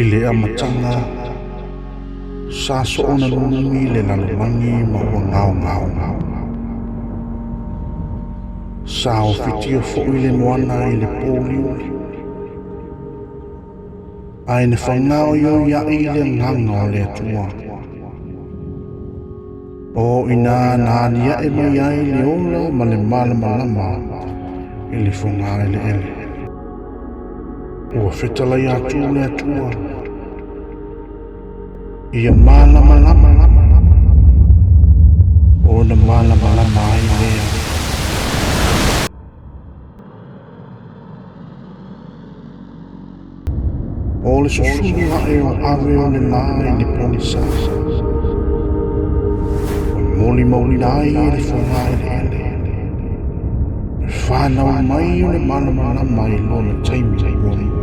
I le amataga, sa soona nunumi le lalolagi ma ua gaogao. Sa ofitia foʻi le moana i le pouliuli, ae na fagaoioiaʻi le agaga o le Atua. O i ina na aliaʻe mai ai le ola ma le malamalama i le fogaeleele. Ua fetalai atu le Atua, ia malamalama, ona malamalama ai lea. O le susulu aʻe o ave o le lā i le pogisa, ua molimauina ai e le fogaeleele le fanau mai o le malamalama i lona taimi muamua.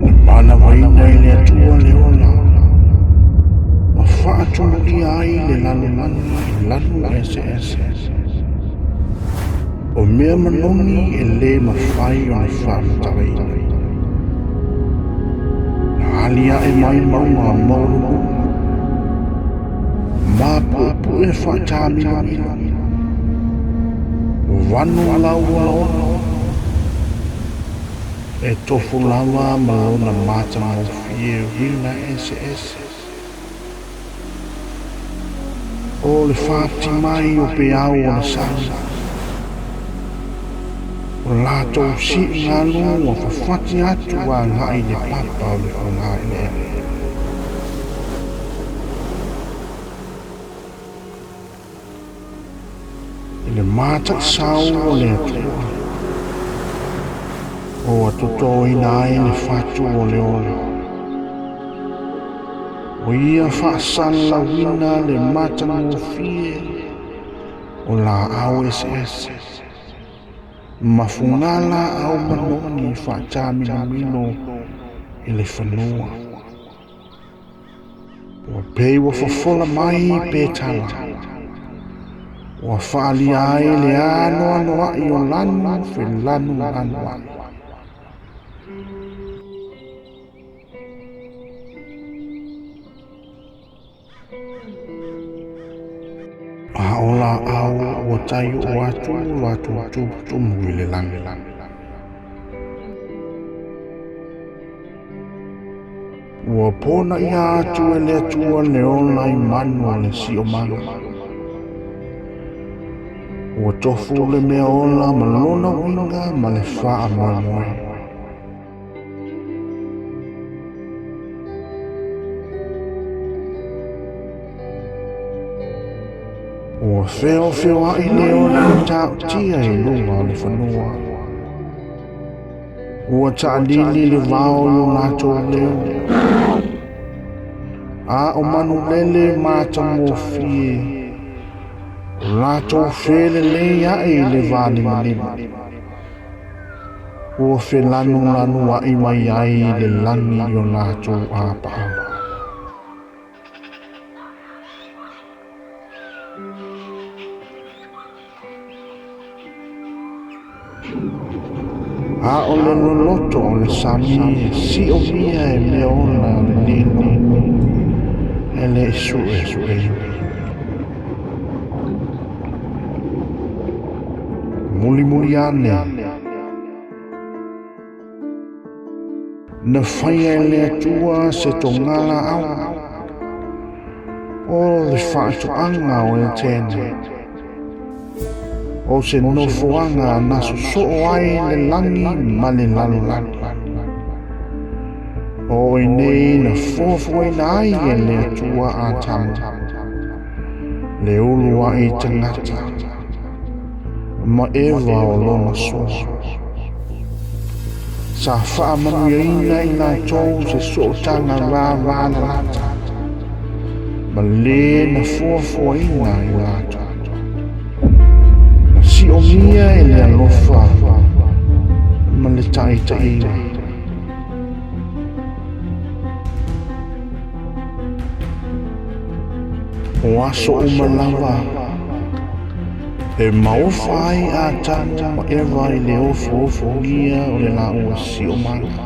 Na manavaina e le Atua le ola, ma faatumulia ai le lalolagi i lanu eseese. O mea manogi e lē mafai ona faamatalaina. Na aliaʻe mai mauga maualuluga, mapuepue faatāmilomilo, vanu laualaono, e tofu lava ma lona matagofie uiga eseese. O le fati mai o peau o le sami, o latou siugalu ua fafati atu agai i le papa o le fogaeleele. I le mataisau o le Atua, ua totoina ai le fatu o le ola. O ia faasalalauina le matagofie o laau eseese ma fugalaau manogi faataminomino i le fanua. Ua pei ua fofola mai petala, ua faaalia ai le anoanoai o lanu felanulanuai. A o laau ua tai oo atu latou tumutumu i le lagi. Ua ponaia atu e le Atua le ola i manu o le siomaga. Ua tofu le mea ola ma lona uiga ma le faamoemoe. Ua feofeoaʻi le ola matautia i luga o le fanua. Ua taʻalili le vao i o latou leo, a o manu lele matagofie, o latou felelei aʻe i le vanimonimo. Ua felanulanuaʻi mai ai le lani i o latou apaau. A o le loloto o le sami e siomia e mea ola le lilo e le i suʻesuʻeina. Mulimuli ane, na faia e le Atua se togalaau o le faatoaga o Etene, o se nofoaga na sosoo ai le lagi ma le lalolagi. O i inei na fuafuaina ai e le Atua Atamu le uluai tagata ma Eva o lona soa. Sa faamanuiaina i latou se sootaga vavalalata ma le na fuafuaina i latou. Na siomia e le alofa ma le taitaiga. O aso uma lava. E maofa ai Atamu ma Eva i le ofoofogia o le laua siomaga.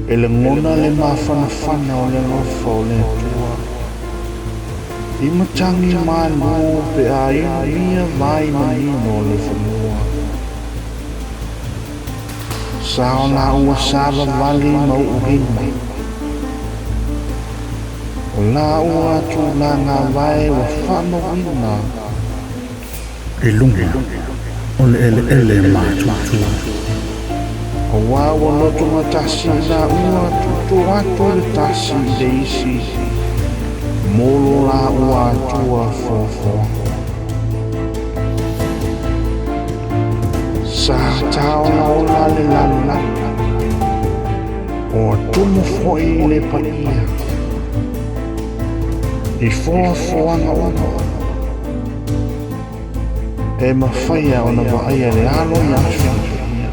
E lagona le mafanafana o le alofa o le Atua i matagi malu pe a inumia vai manino o le fanua. Sa o laua savavali ma uuina. O laua tulaga vae ua faamauina i luga o le eleele matutua. Auā ua lotogatasi i laua tuutuu atu le tasi i le isi mo lo laua Atua foafoaga. Sa tāolaola le lalolagi, ua tumu foi le paia i foafoaga uma e mafaia ona vaaia le alo ia filifilia.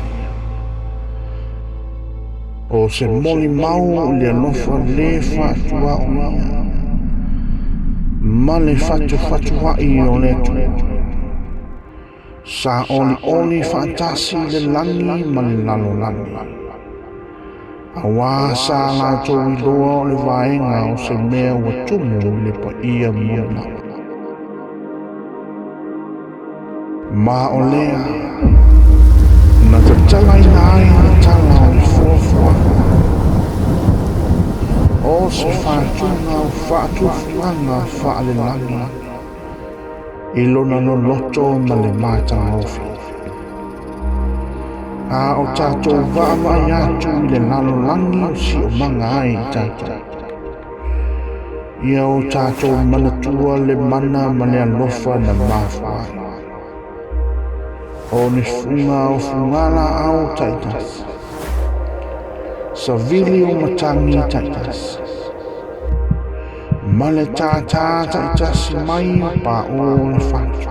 O se molimau i le alofa lē faatuaoia ma le fatufatuaʻi o le Atua. Sa olioli faatasi le lagi ma le lalolagi. Auā sa latou iloa o le vaega o se mea ua tumu i le paia moni lava. Ma o lea, na tatalaina ai le tala o le foafoaga, o se fatuga o faatufuaga faalelagi i lona loloto ma le matagofie. A o tatou vaavaai atu i le lalolagi o siomaga ai i tatou, ia o tatou manatua le mana ma le alofa na mafua ai. O ni fuga o fugalaau taitasi, savili o matagi taitasi, ma le tātā taitasi mai o paʻō o le fatu.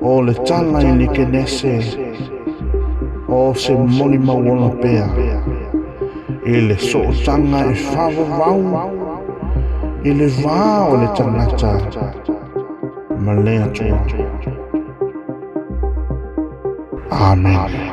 O le tala i le Kenese, o se molimau ola pea i le sootaga e faavavau i le va o le tagata ma le Atua. Amene.